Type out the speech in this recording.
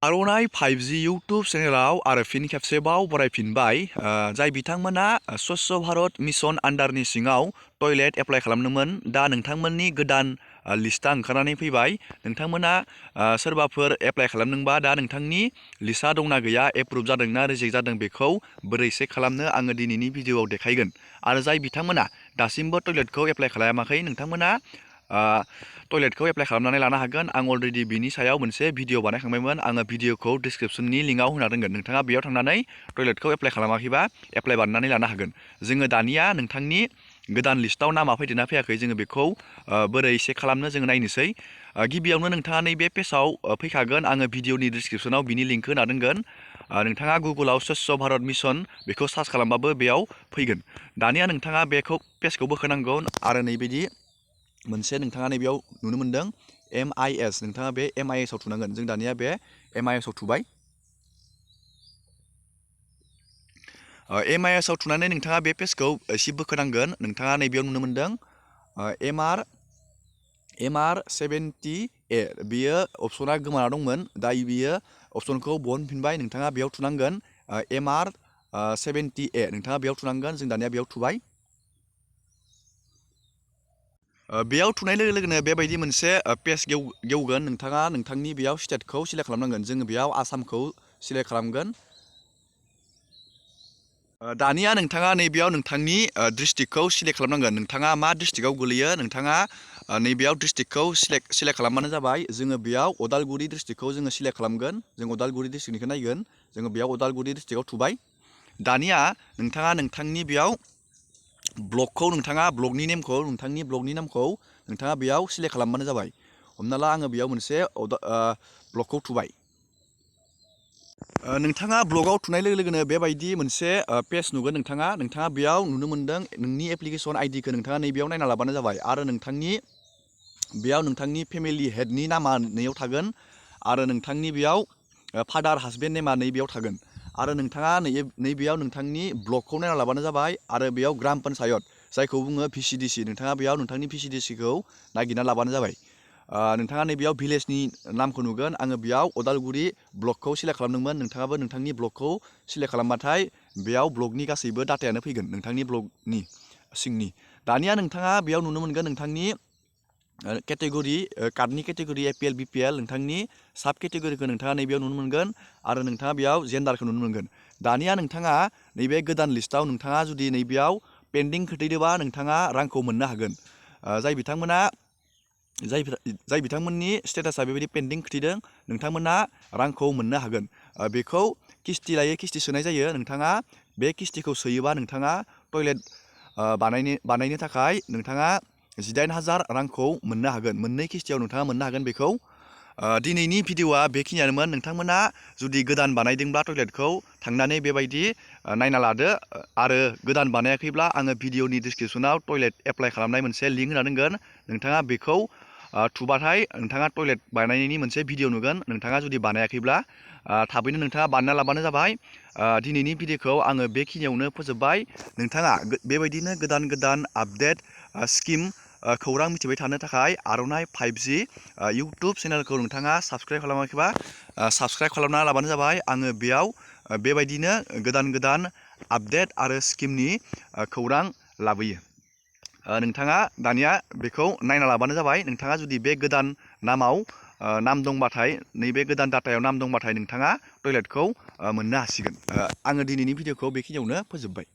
आर'नाइ 5G YouTube चेनेलाव आरो फिन खेबसेबाव बरायफिनबाय जाय बिथांमोना स्वच्छ भारत मिशन आन्डारनि सिङाव टयलेट एप्लाइ खालामदोंमोन। दा नोंथांमोननि गोदान लिस्टआ ओंखारनानै फैबाय। नोंथांमोना सोरबाफोर एप्लाइ खालामदोंबा दा नोंथांनि लिस्टआ दंना गैया, एप्रुभ जादोंना रिजेक्ट जादों बेखौ बोरै चेक खालामनो आङो दिनैनि भिडिअआव देखायगोन। आरो जाय बिथांमोना दासिमबो टयलेटखौ एप्लाइ खालामाखै नोंथांमोना टयलेटखौ एप्लाइ खालामनानै लानो हागोन। आं अलरेडि बिनि सायाव मोनसे भिडिअ बानायखांबायमोन। आङो भिडिअखौ डिसक्रिपसननि लिंकआव होना दोनगोन। नोंथाङा बेयाव थांनानै टयलेटखौ एप्लाइ खालामाखैबा एप्लाइ बानायनानै लानो हागोन। जोङो दानिया नोंथांनि गोदान लिस्टआव नामा फैदोंना फैयाखै जोङो बेखौ बोरै चेक खालामनो जोङो नायनोसै। गिबियावनो नोंथाङा नैबे पेजाव फैखागोन। आङो भिडिअनि डिसक्रिपसनाव बिनि लिंकखौ होना दोनगोन। नोंथाङा गुगोलाव स्वच्छ भारत मिशन बेखौ सार्च खालामबाबो बेयाव फैगोन। दानिया नोंथाङा बेखौ पेजखौ बोखोनांगौ आरो नैबायदि मोनसे नोंथाङा नैबेयाव नुनो मोन्दों MIS। नोंथाङा बे MIS आव थुनांगोन। जों दानिया बे MIS आव थुबाय। MIS आव थुनानै नोंथाङा बे पेजखौ एसे बोखोनांगोन। नोंथाङा नैबेयाव नुनो मोन्दों MR70A बियो अपसना गोमाना दंमोन। दा बियो अपसनखौ बहनफिनबाय। नोंथाङा बेयाव थुनांगोन MR70A नोंथाङा बेयाव थुनांगोन। जों दानिया बेयाव थुबाय। बेयाव थुनाय लोगो लोगोनो बेबायदि मोनसे पेज गेवगोन। नोंथाङा नोंथांनि बेयाव स्टेटखौ सिलेक्ट खालामनांगोन। जोङो बेयाव आसामखौ सिलेक्ट खालामगोन। दानिया नोंथाङा नैबेयाव नोंथांनि डिस्ट्रिक्टखौ सिलेक्ट खालामनांगोन। नोंथाङा मा डिस्ट्रिक्टआव गोलैयो नोंथाङा नैबेयाव डिस्ट्रिक्टखौ सिलेक्ट खालामबानो जाबाय। जोङो बेयाव अदालगुरि डिस्ट्रिक्टखौ जोङो सिलेक्ट खालामगोन। जों अदालगुरि डिस्ट्रिक्टनिखौ नायगोन। जोङो बेयाव अदालगुरि डिस्ट्रिक्टआव थुबाय। दानिया नोंथाङा नोंथांनि बेयाव ब्लकखौ ब्लकनि नेमखौ नोंथाङा बेयाव सिलेक्ट खालामबानो जाबाय। हमना ला आङो बेयाव मोनसे ब्लकखौ थुबाय। नोंथाङा ब्लकआव थुनाय लोगो लोगोनो बेबायदि मोनसे पेज नुगोन। नोंथाङा बेयाव नुनो मोन्दों नोंनि एप्लिकेसन आइडिखौ नोंथाङा नैबेयाव नायना लाबानो जाबाय। आरो नोंथांनि फेमिलि हेडनि नामा नैयाव थागोन। आरो नोंथांनि बेयाव फादार हासबेन्ड नेमा नैबेयाव थागोन। आरो नोंथाङा नैबेयाव नोंथांनि ब्लकखौ नायना लाबानो जाबाय। आरो बेयाव ग्राम पन्सायत जायखौ बुङो VCDC नोंथाङा बेयाव नोंथांनि VCDCखौ नागिरना लाबानो जाबाय। नोंथाङा नैबेयाव भिलेजनि नामखौ नुगोन। आङो बेयाव अदालगुरि ब्लकखौ सिलेक्ट खालामदोंमोन। नोंथाङाबो नोंथांनि ब्लकखौ सिलेक्ट खालामबाथाय बेयाव ब्लकनि गासैबो डाटायानो फैगोन नोंथांनि ब्लकनि सिंनि। दानिया नोंथाङा बेयाव नुनो मोनगोन नोंथांनि केटेगरि कार्डनि केटेगरि APL BPL नोंथांनि साब केटेगरिखौ नोंथाङा नैबेयाव नुनो मोनगोन। आरो नोंथाङा बेयाव जेन्डारखौ नुनो मोनगोन। दानिया नोंथाङा नैबे गोदान लिस्टआव नोंथाङा जुदि नैबेयाव पेन्डिं खोख्लैदोंबा नोंथाङा रांखौ मोननो हागोन। जाय बिथांमोननि स्टेटासा बेबायदि पेन्डिं खोख्लैदों नोंथांमोना रांखौ मोननो हागोन। बेखौ किस्ति लायै किस्ति सोनाय जायो। नोंथाङा बे किस्तिखौ सोयोबा नोंथाङा टयलेट बानायनो थाखाय नोंथाङा 18,000 रांखौ मोननो हागोन। मोननै किस्तियाव नोंथाङा मोननो हागोन बेखौ। दिनैनि भिडिअआ बेखिनियानोमोन। नोंथांमोना जुदि गोदान बानायदोंब्ला टयलेटखौ थांनानै बेबायदि नायना लादो। आरो गोदान बानायाखैब्ला आङो भिडिअनि डिसक्रिपसनाव टयलेट एप्लाइ खालामनाय मोनसे लिंक होना दोनगोन। नोंथाङा बेखौ थुबाथाय नोंथाङा टयलेट बानायनायनि मोनसे भिडिअ नुगोन। नोंथाङा जुदि बानायाखैब्ला थाबैनो नोंथाङा बानायना लाबानो जाबाय। दिनैनि भिडिअखौ आङो बेखिनियावनो फोजोबबाय। नोंथाङा बेबायदिनो गोदान गोदान आपडेट स्किम खौरां मिथिबाय थानो थाखाय आर'नाइ 5G इउटुब चेनेलखौ नोंथाङा साबस्क्राइब खालामाखैबा साबस्क्राइब खालामना लाबानो जाबाय। आङो बेयाव बेबायदिनो गोदान गोदान आपडेट आरो स्किमनि खौरां लाबोयो। नोंथाङा दानिया बेखौ नायना लाबानो जाबाय। नोंथाङा जुदि बे गोदान नामाव नाम दंबाथाय नैबे गोदान डाटायाव नाम दंबाथाय नोंथाङा टयलेटखौ मोननो हासिगोन। आङो दिनैनि भिडिअखौ बेखिनियावनो फोजोबबाय।